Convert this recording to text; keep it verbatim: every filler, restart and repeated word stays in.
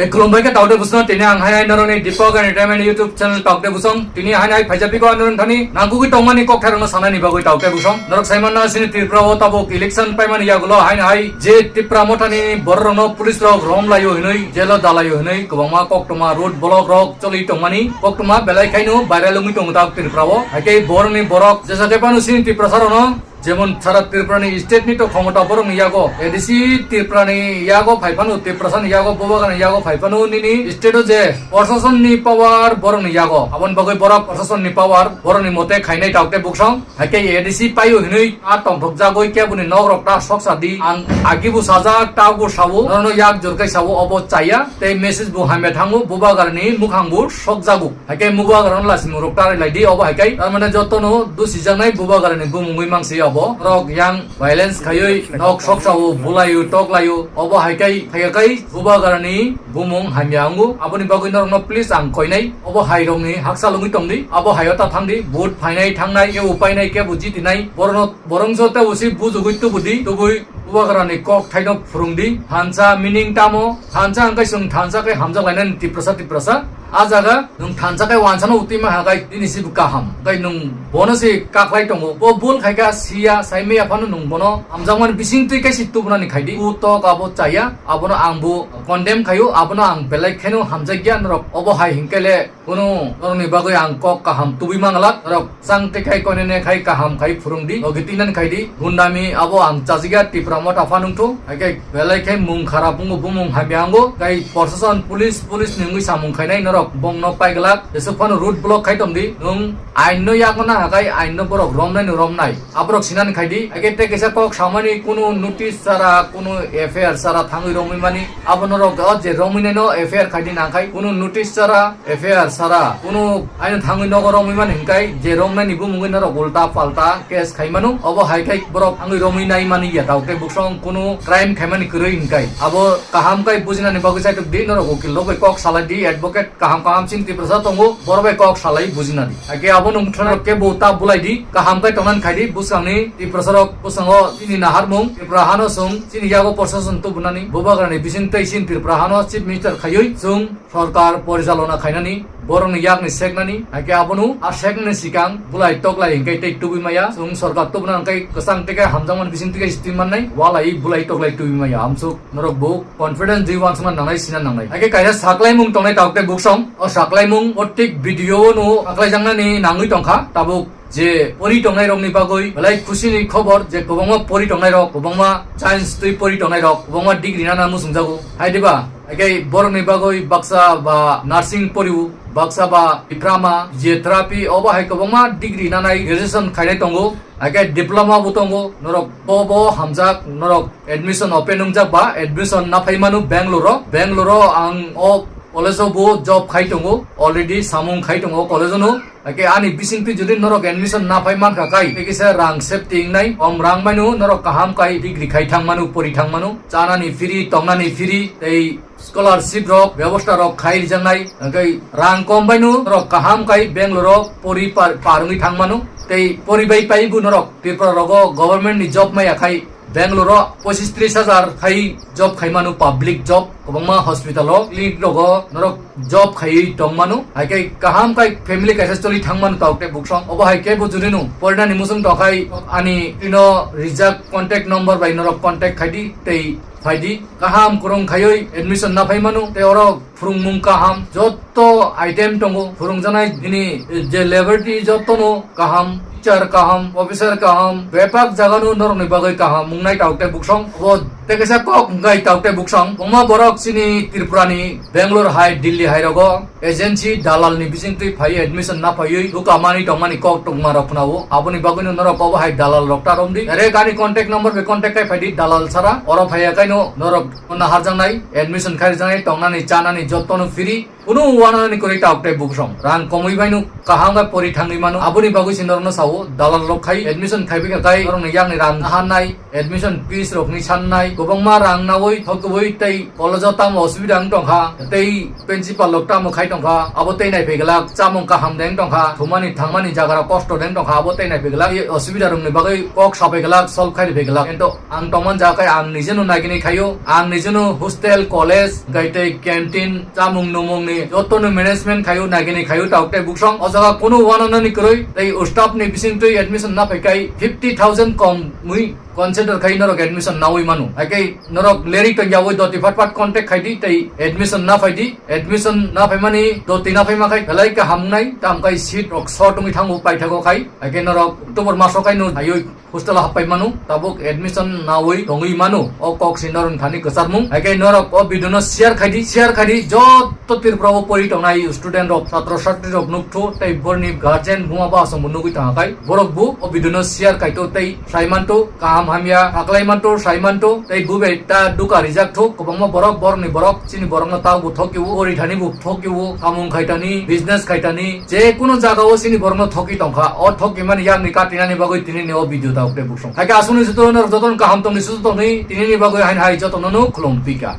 E, khulumbai khe taote busong, tini ang hai hai norokni Deepak Entertainment YouTube channel taote busong. Tini hai hai phaijak piko norok thani nangkukwi tongmani kokthairokno sanani bagwi taote busong. Norok saimanna sini Tripura o tabuk election paimani yagulo hai hai je Tipra mothani bororokno police rok rom laio hinwi, jelo dalaio hinwi kwbangma koktwma road block rok choli tongmani koktwma belai khaino viral wngwi tongo tabuk Tripura o. Haikhe borokni borok jesa khe phano sini Tiprasa rokno Jemon sara Tripura ni state ni to khomota borok ni yago, A D C Tripura ni yago phai phano, Tiprasa ni yago, Bubagra ni yago phai phano nini state o je proshashan ni power borok ni yago. Aboni bagwi borok proshashan ni power borok ni mote khainai taote busong. Haikhe A D C paio hinwi a tongthok jagoi keboni nok rok ta soksa di. Ang agi bo sajak ta bo sao, norokno yak jor kai sao obo chaya. Tei message bo hamya thango, Bubagra ni mukhang bo sokjago. Haikhe Bubagra no lasimung rok tarai lai di, obo haikhe tamane jotono dusi jaknai Bubagra ni bumungwi mangsi obo. Rok yang violence khaiwi nok soksa o bulaio toklaio, obo haikhe phaiyakhai Bubagra ni bumung hamya wngo. Aboni bagwi norokno please ang koinai, obo hai rokni hakchal wngwi tongdi, abo haio ta thangdi, vote phainai thangnai, kebo painai, kebo jitinai, borokno borok wngso tei usi bujugwi tubudi, tubui Bubagra ni kok thaino phwrwngdi, thansa meaning tamo, thansa hwnkhe chwng thansa khe hamjak lainani Tiprasa Tiprasa. A jaga nwng thansa khe wansano utwi mankha khe nini se bo kaham. Tei nwng bono se kaklai tongo. Bo bul khai kha siya, sai maya phano nwng bono hamjakmani bising twi khe se tubunani khai di. U tok abo chaya, abono ang bo condemn khaio, abono ang belai kheno hamjakya norok. Obo hai hinkhe le kunu norokni bagwi ang kok kaham tubui manglak. Norok chang tei khai koinene khai kaham khai phwrwng di. Logi tinani khai di. Gundami abo ang chajikya Tipra motha phanung thu. Haikhe belai khe mung kharap wngo, bumung hamya wngo. Tei proshashan police, police ni wngwi samung khainai norok bongno paiglak. Jesuk phano road block khai tongdi. Nwng ain no yago na hakai ain no borok romnai no romnai. Aborok sinani khai di. Haikhe tei kaisa kok samani kunu notice chara, kunu F I R chara thangwi romwi mani. Abo norok o je romwi nai no F I R khai di nang khai. Kunu notice chara, F I R sara, kunu aino thangwi nogo romwi mani hinkai, je romnani bumungwi norok ulta palta case khai mano, obo hai khai borok thangwi romwi nai mani ya, tauk tei buksong kunu crime khai mani kwrwi hinkai. Abo kaham khai bujinani bagwi chaitok di, norok ukil rok bai kok salai di, advocate kaham kaham chini Tiprasa tongo, borok bai kok salai bujina di. Haikhe abo nung thongrok kebo ta bulai di, kaham khai tongnan khai di, bwskango ni Tiprasa rok bwskango chini naharmung, Tripura hano chwng chini yago proshashan tubunani, Bubagrani bising tei chini Tripura hano Chief Minister khaiwi chwng sorkar porichalona khainani, borokni yakni seknani, haikhe abono a seknani sikang bulai toklai hinkhe tei tubui maya. Chwng sorkar tubuna hinkhe kwchang tei khe hamjakmani bising tei khe situi mannai, walai bulai toklai tubui maya. Amsuk norok bo confidence di wansukna nangnai, sina nangnai. Haikhe kaisa saklaimung tongnai tauk tei buksong. O saklaimung o thik video no saklaijaknani nangwi tongkha. Tabuk je pori tongnai rokni bagwi belai khusini khobor je kwbangma pori tongnai rok, kwbangma science twi pori tongnai rok, kwbangma degree nana muchungjago. Hai diba? Haikhe borokni bagwi baksa ba nursing poriu, baksa ba diploma, physiotherapy, obo hai kwbangma degree nanai graduation khainai tongo. Haikhe diploma bo tongo, norok bo bo hamjak, norok admission open wngjak ba admission naphai manu Bangalore o. Bangalore o ang o college o bo job khai tongo, already samung khai tongo college o no. Haikhe ani bisingtwi jodi norok admission naphai mankha khai, tei kisa rang safety wngnai, kom rang maino norok kaham khai degree khai thangmano, pori thangmano, chanani free, tongnani free, tei scholarship rok, bebosta rok khai rijaknai, haikhe rang kom baino norok kaham khai Bangalore o pori par, par wngwi thangmano, tei pori bai paibo norok Tripura rogo government ni job maya khai Bangalore o pochish tris hajar khai job khai mano, public job, kwbangma hospital o, clinic rogo norok job khaiwi tong mano, haikhe kaham khai family kaisa choli thang mano tauk tei buksong. Obo haikhe bo jurino porinani muchung tongkhai ani ino rijak contact number bai norok contact khai di tei phai di. Kaham kwrwng khaiwi admission naphai mano tei oro phwrwngmung kaham, jotto item tongo phwrwngjaknai nini je laboratory jottono kaham, teacher kaham, officer kaham, bepak jagano norokni bagwi kaham wngnai tauk tei buksong. Obo tei kaisa kok wngkha tauk tei buksong. Kwbangma borok chini Tripura ni Bangalore hai, Delhi hai rogo agency dalal ni bisingtwi phaiwi admission naphaiwi duka mani tongmani kok tongma rok phunao. Aboni bagwino norok obo hai dalal rok ta romdi. Direct ani contact number bai contact khai phaidi dalal sara. Oro phaiya kaino norok naharjaknai, admission khairijaknai, tongnani, chanani jottono free. Kunu uanani kwrwi tauk tei buksong. Rang komwi baino kaham khe pori thangwi mano. Aboni bagwi se norokno sao, dalal rok khai admission khaibai kha khai norokni yakni rang nahannai, admission fees rokni sannai, Kwbangma rang nawi thokwi tei college o tamo osubida wng tongkha, tei principal rok tamo khai tongkha, abo tei naiphai glak, chamung kaham de wng tongkha, thumani thangmani jaga rok kosto de wng tongkha, abo tei naiphai glak, ye osubida rokni bagwi kok sapai glak, solve khai riphai glak. Ento ang tongman jaga khe ang nijeno nagini khaio, ang nijeno hostel, college, gai tei canteen, chamung numungni jotono management khaio, nagini khaio, tabuk tei buksong o jaga kunu wananani kwrwi tei staff ni bisingtwi admission na phaikai fifty thousand kom mui consider khai norok admission nawi mano. Haikhe norok leri tongyawi doti phat phat contact khaidi tei admission na phaidi. Admission na phaimani doti na phaima khai belai kaham wngnai, tamkai seat rok short wngwi thango paithago khai. Haikhe norok October maso khai no ayoi hostel o happai mano, tabuk admission nawi tongwi mano. O kok si norok thani kwcharmung. Haikhe norok o video no share khaidi, share khaidi, joto Tripura o pori tongnai student rok, chhatro chhatri rok nukthuk tei borni guardian buma ba asongbo nugwi tongkha khai. Borok bo o video no share khaito tei sai manto, kaham hamya khaklai manto, sai manto, tei bo bai ta duka rijak thuk, kwbangma borok, borokni borok, chini borokno ta bo thokio, pori thani bo thokio, samung khaitani, business khaitani, je kuno jaga o chini borokno thoki tongkha, o thoki mani yakni katinani bagwi tinini o video ta ukte buksong. Haikhe aswkni joto norok jotono kaham tongni sujoto tongni, tinini bagwi hain hai jotono no khulum pika.